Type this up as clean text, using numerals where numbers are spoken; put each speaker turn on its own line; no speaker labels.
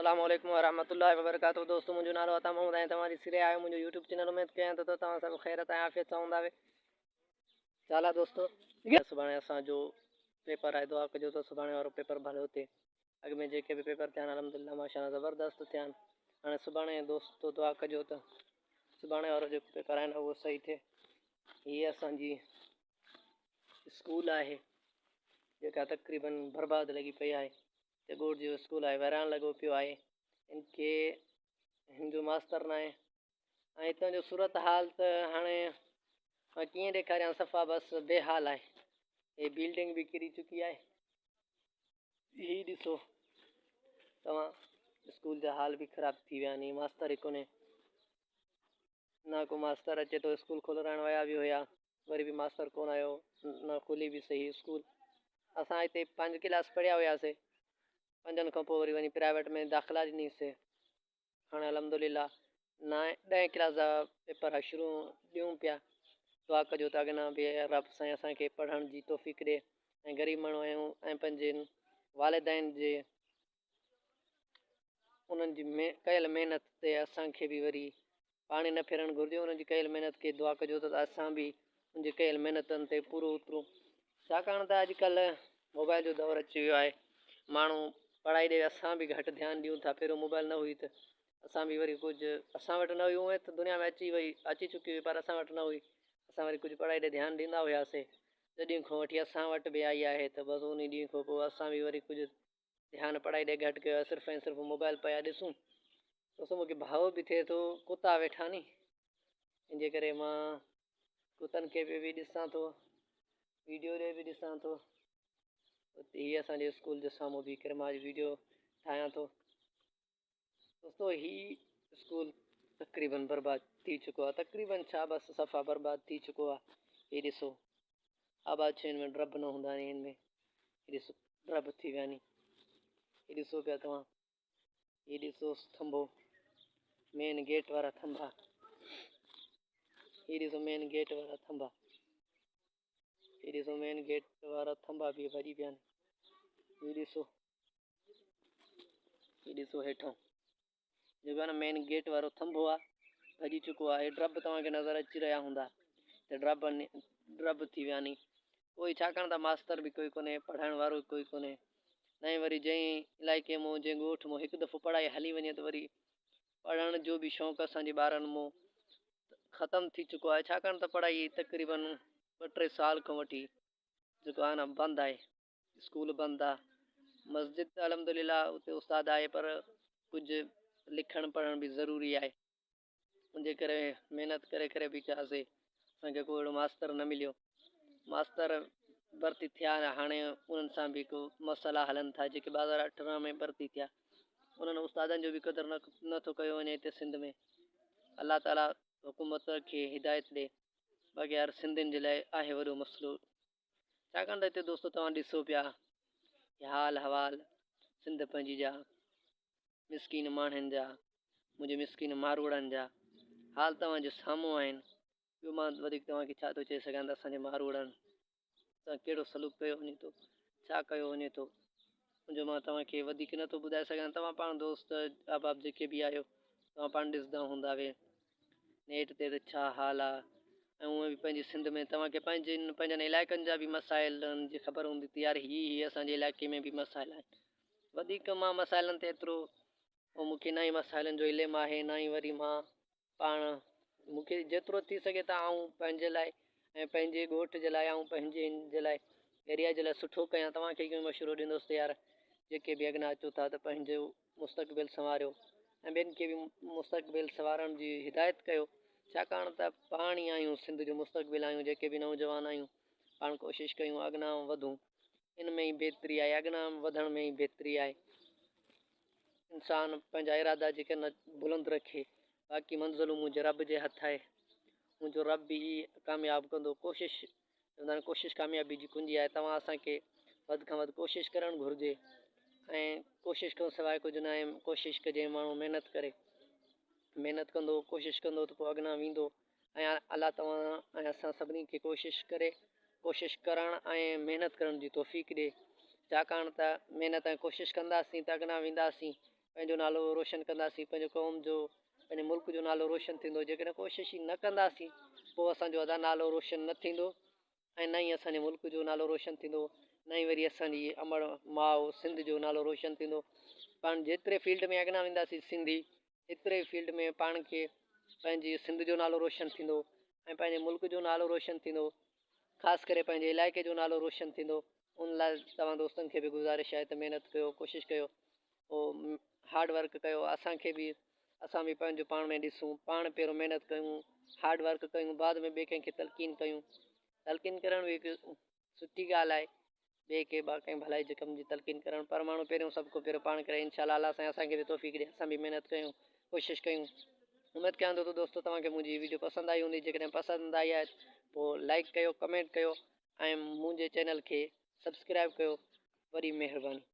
السلام عليڪم ورحمة الله وبرڪاته دوستو منهنجو نالو عطا محمد ۽ توهان ڏسي رهيا آهيو منهنجو يوٽيوب چينل اميد ڪيان ٿو ته توهان سڀ خيرت ۽ عافيت سان هوندا چالا دوستو سڀاڻي اسان جو پيپر آهي دعا ڪجو ته سڀاڻي وارو پيپر ڀلو ٿئي اڳ ۾ جيڪي به پيپر ٿيا آهن الحمدلله ماشاءالله زبردست ٿيا آهن هاڻي سڀاڻي دوستو دعا ڪجو ته سڀاڻي وارو جيڪو پيپر آهي نه اهو صحيح ٿئي هي اسان جي اسڪول آهي جيڪا تقريبن برباد لڳي پئي آهي ته ڳوٺ جو اسڪول آهي ويران لڳو پيو آهي ان کي هن جو ماستر ناهي ۽ هتان جو صورت حال ته هاڻي مان ڪيئن ڏيکاريان صفا بس بي حال آهي هي بلڊنگ به ڪري چڪي آهي هي ڏسو توهان اسڪول جا حال به خراب ٿي ويا آهن ماستر ئي ڪونهي نه ڪو ماستر اچي ٿو اسڪول کولرائڻ ويا به هيا وري به ماستر ڪونه آيو نه کلي به صحيح اسڪول اسان هتي پنج ڪلاس پڙهيا هياسي پنجن کان پوء وري وڃي پرائيويٽ ۾ داخلا ڏنيسي هاڻي الحمد لله نائين ڏهين ڪلاس جا پيپر شروع ڏيون پيا دعا ڪجو ته اڳنا به رب سائين اسان کي پڙهڻ جي توفيق ڏي ۽ غريب ماڻهو آهيون ۽ پنهنجن والدين جي انهن جي ڪيل محنت تي اسان کي به وري پاڻي نه ڦيرڻ گهرجي انهن جي ڪيل محنت کي دعا ڪجو ته اسان به ان جي ڪيل محنتن تي پورو اترون ڇاڪاڻ ته اڄڪلهه موبائل جو دور اچي ويو آهي ماڻهو پڙهائي ڏي اسان به گهٽ ڌيان ڏيون ٿا پهريون موبائل نه هئي ته اسان به وري ڪجهه اسان وٽ نه هئي هونئن ته دنيا ۾ اچي وئي اچي چڪي هئي پر اسان وٽ نه هئي اسان وري ڪجهه پڙهائي ڏي ڌيان ڏيندا هياسي جڏهن کان وٺي اسان وٽ به آئي آهي ته بس ان ڏينهن کان پوء اسان به وري ڪجهه ڌيان پڙهائي ڏي گهٽ ڪيو آهي صرف ۽ صرف موبائل پيا ڏسون دوستو مونکي ڀاء به ٿئي ٿو ڪتا ويٺا ني ان جي ڪري مان ڪتن کي به ڏسان ٿو ويڊيو ڏي به ڏسان ٿو هي اسان جي اسڪول جي سامهون به ڪري مان اڄ ويڊيو ٺاهيان ٿو دوستو هي اسڪول تقريبن برباد ٿي چڪو آهي تقريبن ڇا بس صفا برباد ٿي چڪو آهي هي ڏسو آباد شين ۾ ڊرب نه هوندا آهن هن ۾ هي ڏسو ڊرب ٿي ويا ني هي ڏسو پيا توهان هي ڏسو ٿنڀو مين گيٽ وارا ٿنڀا هي ڏسو مين گيٽ وارا ٿنڀا هي ڏسو مين گيٽ وارا ٿنڀا به ڀڄي پيا آهن هي ڏسو هي ڏسو هيٺو جيڪو آهي نه مين گيٽ وارو ٿنڀو آهي ڀڄي چڪو آهي ڊرب توهان کي نظر اچي رهيا هوندا ته ڊرب ڊرب ٿي ويا ني ڪوئي ڇاڪاڻ ته ماستر به ڪوئي ڪونهي پڙهائڻ وارو ڪوئي ڪونهي نه ئي وري جنهن علائقي مون جنهن ڳوٺ مون هڪ دفعو پڙهائي هلي وڃي ته وري پڙهڻ جو به شوق اسان جي ٻارن مون ختم ٿي چڪو آهي ڇاڪاڻ ته پڙهائي تقريبن ٻه ٽي سال کان وٺي جيڪو آهي نه بند آهي اسڪول بند آ مسجد ته الحمد لله اتي استاد آهي پر ڪجهه لکڻ پڙهڻ به ضروري آهي ان جي ڪري محنت ڪري ڪري به ڪياسي اسانکي ڪو اهڙو ماستر نه مليو ماستر ڀرتي ٿيا هاڻي انهن سان به ڪو مسئلا هلن ٿا جيڪي 2018 ۾ ڀرتي ٿيا انهن استادن جو به قدر نه نٿو ڪيو وڃي هتي سنڌ ۾ الله تعالي حڪومت کي هدايت ڏي باقي يار سنڌين جي لاء آهي وڏو مسئلو ڇاڪاڻ ته هتي دوستو توهان ڏسو پيا حال حوال سنڌ پنهنجي جا مسڪين ماڻهن جا منهنجي مسڪين ماروئڙن جا حال توهان جي سامهون آهن ٻيو مان وڌيڪ توهان کي ڇا ٿو چئي سگهان ته اسان جي ماروئڙن سان ڪهڙو سلوڪ ڪيو وڃي ٿو ڇا ڪيو وڃي ٿو ان جو مان توهان کي وڌيڪ نٿو ٻڌائي سگهان توهان پاڻ دوست احباب جيڪي به آهيو توهان پاڻ ڏسندا هوندا وي نيٽ تي ته ڇا حال آ ۽ هونئن به پنهنجي سنڌ ۾ توهان کي پنهنجن پنهنجن علائقن جا به مسائلن جي خبر هوندي ته يار هي هي اسان جي علائقي ۾ به مسائل آهن وڌيڪ مان مسائلن تي ايترو مون کي نه ئي مسائلن جو علم آهي نه ئي وري مان پاڻ مون کي جيترو ٿي سگهي ته آئون پنهنجي لاء ۽ پنهنجي ڳوٺ جي لاء آئون پنهنجي جي لاء ايريا جي لاء سٺو ڪيان توهان کي اهو مشورو ڏيندس ته يار جيڪي به اڳنا اچو ٿا ته پنهنجو مستقبل سنواريو ۽ ٻين کي به مستقبل سنوارڻ جي هدايت ڪيو ڇاڪاڻ ته پاڻ ئي آهيون سنڌ جو مستقبل آهيون جيڪي به نوجوان آهيون پاڻ ڪوشش ڪيون اڳنا وڌون ان ۾ ئي بهتري آهي اڳنا وڌڻ ۾ ئي بهتري آهي انسان پنهنجا ارادا جيڪي نه بلند رکي باقي منزلون منهنجي رب جي هٿ آهي منهنجو رب ئي ڪامياب ڪندو ڪوشش چوندا آهن ڪوشش ڪاميابي جي ڪنجي آهي توهان اسان کي وڌ کان وڌ ڪوشش ڪرڻ گهرجي ۽ ڪوشش کان سواء ڪجهه ناهي ڪوشش ڪجي ماڻهو محنت ڪري محنت ڪندو ڪوشش ڪندو ته پوء اڳنا ويندو ۽ الله توهان ۽ اسان سڀني کي ڪوشش ڪري ڪوشش ڪرڻ ۽ محنت ڪرڻ جي توفيق ڏي ڇاڪاڻ ته محنت ۽ ڪوشش ڪنداسين ته اڳنا وينداسين. پنهنجو نالو روشن ڪنداسين پنهنجو قوم جو پنهنجي ملڪ جو نالو روشن ٿيندو جيڪڏهن ڪوشش ئي نه ڪنداسين پوء اسان جو ادا نالو روشن نه ٿيندو ۽ نه ئي اسان جي ملڪ جو نالو روشن ٿيندو نه ئي وري اسان جي امڙ ماء سنڌ جو نالو روشن ٿيندو پاڻ جيتري فيلڊ ۾ اڳنا وينداسين سنڌي ايتري فيلڊ ۾ پاڻ کي پنهنجي سنڌ جو نالو روشن ٿيندو ۽ پنهنجي ملڪ جو نالو روشن ٿيندو خاص ڪري پنهنجي علائقي جو نالو روشن ٿيندو ان لاء توهان دوستن کي به گذارش آهي ته محنت ڪيو ڪوشش ڪيو او هارڊ ورڪ ڪيو اسان کي به اسان به پنهنجو پاڻ ۾ ڏسون پاڻ پهريون محنت ڪيون هارڊ ورڪ ڪيون بعد ۾ ٻئي ڪنهن کي تلقين ڪيون تلقين ڪرڻ به هڪ سٺي ڳالهه آهي ٻئي کي با ڪنهن ڀلائي جي ڪم جي تلقين ڪرڻ پر ماڻهو پهريون سڀ کان پهريون پاڻ ڪري انشاء الله الله سائين اسان کي به توفيق ڏي اسان به محنت ڪيون ڪوشش ڪيون اميد ڪيان ٿو ته دوستو توهان کي منهنجي ويڊيو پسند آئي هوندي جيڪڏهن پسند آئي آهي پوء لائڪ ڪيو ڪمينٽ ڪيو ۽ منهنجي چينل کي سبسڪرائب ڪيو وڏي مهرباني.